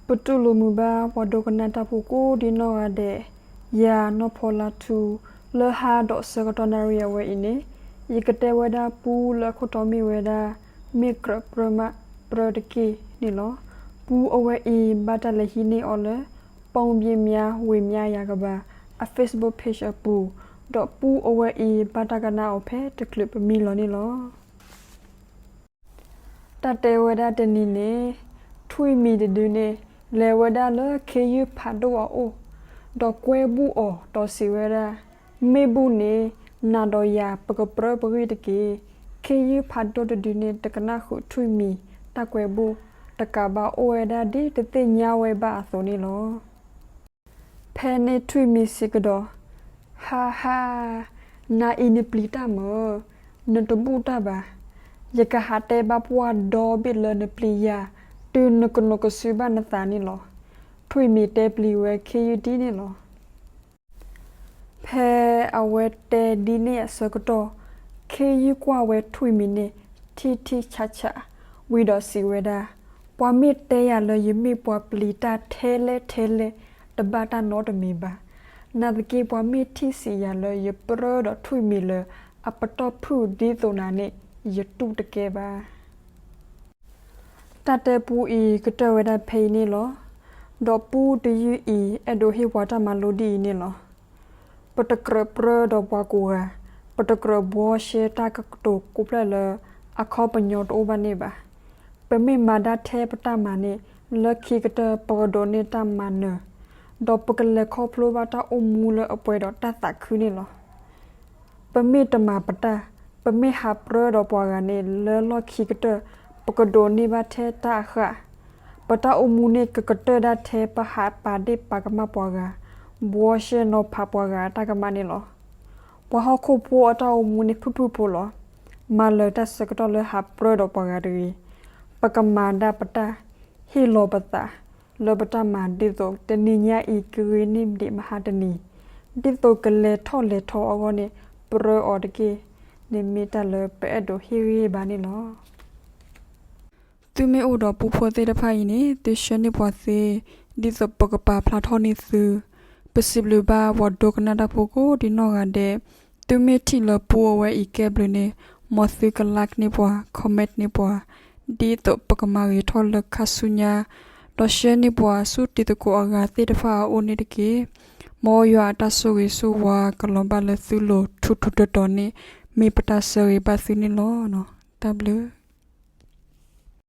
ပတူၢ်လိာ်မုာ်ဘၣ် ပှၤဒိကနၣ်တၢ်ဖိကိးဒံနီၢ်ဂၤဒဲး, ယၤနီၢ်ဖီလါထူ, လၢဟါဒီးဆၢကတီၢ်နၣ်ရံၣ်အဝဲအံၤန့ၣ်, ယကတဲဝဲဒၣ်ပူလၢအခိၣ်တီမ့ၢ်ဝဲဒၣ် မ့ၢ်ကြၢးပြၢမးပြၢတက့ၢ်န့ၣ်လီၤ. ပူအဝဲအံၤ ဘၣ်တၢ်လဲၤဟံးန့ၢ်အီၤလၢ ပိၣ်ဘံမၠါဝ့မၠါယၤကဘၣ် အ Facebook page အပူၤ, ဒီးပူအဝဲအံၤ ဘၣ်တၢ်ကနၣ်အီၤဖဲတချုးပမံလီၤန့ၣ်လီၤ. တၢ်တဲဝဲဒၣ်တနံၤန့ၣ်, ထွံၣ်မံၤတဒုန့ၣ် လဲၤဝဲဒၣ်လၢခ့ယုၢ်ဖးဒိၣ်အအိၣ်, ဒီးကွဲဘူၣ်အီၤဒီးစံးဝဲဒၣ်, မ့ၢ်ဘူၣ်န့ၣ် နၤဒီးယၤပကပြၢပဂ့ၢ်တက့ၢ်. ခ့ယုၢ်ဖးဒိၣ်တဒုန့ၣ် တကနၣ်ဃုာ်ထွံၣ်မံၤတၢ်ကွဲဘူၣ်, တကးဘၣ်အိၣ်ဝဲဒၣ်ဒ်တသ့ၣ်ညါဝဲဘၣ်အသိးန့ၣ်လီၤ. ဖဲန့ၣ်ထွံၣ်မံၤစံးကဒီး, ဟါဟါ, နၤအံၤနပျံၤတၢ်မၢ, နတဘူၣ်တၢ်ဘၣ်. ယကဟးတဲဘၣ်ပှၢ်ဒီဘ့ၣ်လၢနပျံၤယၤ, တုၤနကနိးကစုဘၣ်နသးန့ၣ်လီၤ. ထွံၣ်မံၤတဲပျံၤဝဲခ့ယုၢ်ဒ်န့ၣ်လီၤ. ဖဲအဝဲတဲဒ်န့ၣ်အဆၢကတီၢ်, ခ့ယုၢ်ကွၢ်ဝဲထွံၣ်မံၤန့ၣ် ထံထံဆးဆး, ဝံၤဒီးစံးဝဲဒၣ်, ပှၤမ့ၢ်တဲယၤလၢယမ့ၢ်ပှၤပျံၤတၢ်ထဲလဲၣ်ထဲလဲၣ် တဘၣ်တၢ်နီတမံၤဘၣ်. နာ်သက့ ပှၤမ့ၢ်ထံၣ်စံးယၤလၢယပြၢဒီးထွံၣ်မံၤလၢအပတီၢ်ဖုၣ်ဒ်သိးနၤန့ၣ် ယတူၢ်တကဲဘၣ်. တၢ်တဲပူအံၤကတၢၢ်ဝဲဒၣ်ဖဲအံၤန့ၣ်လီၤ. ဒီးပူတယုၢ်အံၤ အဲၣ်ဒိးဟ့ၣ်ပှၤတၢ်မၤလိဒ်အံၤန့ၣ်လီၤ. ပတကြၢးပြၢဒီးပှၤကိးဂၤ, ပတကြၢးဘှီရှဲတၢ်ကတိၤကိးဖျၢၣ်လၢအခီပညီတအိၣ်ဘၣ်န့ၣ်ဘၣ်. ပမ့ၢ်မၤဒၣ်ထဲပတၢ်မၤန့ၣ်, လၢခံကတၢၢ်ပကဒိးန့ၢ်တၢ်မၤနၢၤ, ဒီးပကလဲၤခီဖျိဘၣ်တၢ်အိၣ်မူလၢအပှဲၤဒီးတၢ်သးခုန့ၣ်လီၤ. ပမ့ၢ်တမၤပတၢ်, ပမ့ၢ်ဟးပြၢဒီးပှၤဂၤန့ၣ် လၢလီၢ်ခံကတၢၢ် ပကဒိးန့ၢ်ဘၣ်ထဲတၢ်အဃၣ်. ပတၢ်အိၣ်မူန့ၣ်ကကတၢၢ်ဒၣ်ထဲပဟးပာ်ဒ့ၣ်ပာ်ကမၣ်ပှၤဂၤ, ဘှီရှဲနီၤဖးပှၤဂၤအတၢ်ကမၣ်န့ၣ်လီၤ. ပှၤဟီၣ်ခိၣ်ဖိအတၢ်အိၣ်မူန့ၣ်ဖုၣ်ဖုၣ်ဖိလီၤ. မၤလၢာ်တၢ်ဆၢကတီၢ်လၢဟးပြၢဒီးပှၤဂၤတဂ့ၤ. ပကမၤဒၣ်ပတၢ်, ဟ့ၣ်လီၤပသးလၢပတၢ်မၤဒ်သိး တနံၤညါအံၤကဂ့ၤန့ၢ်ဒံးမဟါတနံၤ, ဒ်သိးကလဲၤထီၣ်လဲၤထီအဂီၢ်န့ၣ် ပြၢအီၤတက့ၢ်န့ၣ် မ့ၢ်တၢ်လၢပအဲၣ်ဒိးဟ့ၣ်ဂံၢ်ဘါန့ၣ်လီၤ. သုမ့ၢ်အိၣ်ဒီးပူဖိသ့ၣ်တဖၣ်အံၤန့ၣ် သုဆှၢန့ၢ်ပှၤသ့, ဒ်သိးပကပာ်ဖျါထီၣ်န့ၢ်သု. ပစံးဘျုးဘၣ်ပှၤဒိကနၣ်တၢ်ဖိကိးဒံနီၢ်ဂၤဒဲး, သုမ့ၢ်ထံၣ်လၢပူအဝဲအံၤကဲဘျုးန့ၣ်, မ်သုက like န့ၢ်ပှၤ, comment န့ၢ်ပှၤ, ဒ်သိးပကမၤဂ့ၤထီၣ်လၢခါဆူညါ, ဒီး share န့ၢ်ပှၤဆူတံၤသကိးအဂၤသ့ၣ်တဖၣ်အအိၣ်န့ၣ်တက့ၢ်. မ်ယွၤအတၢ်ဆိၣ်ဂ့ၤဆိၣ်ဝါကလီၤဘၣ်လၢသုလိၤထူးထူးတီၤတီၤန့ၣ် မ့ၢ်ပတၢ်ဆၢဂ့ၤဘၣ်သုန့ၣ်လီၤ. တၢ်ဘျုး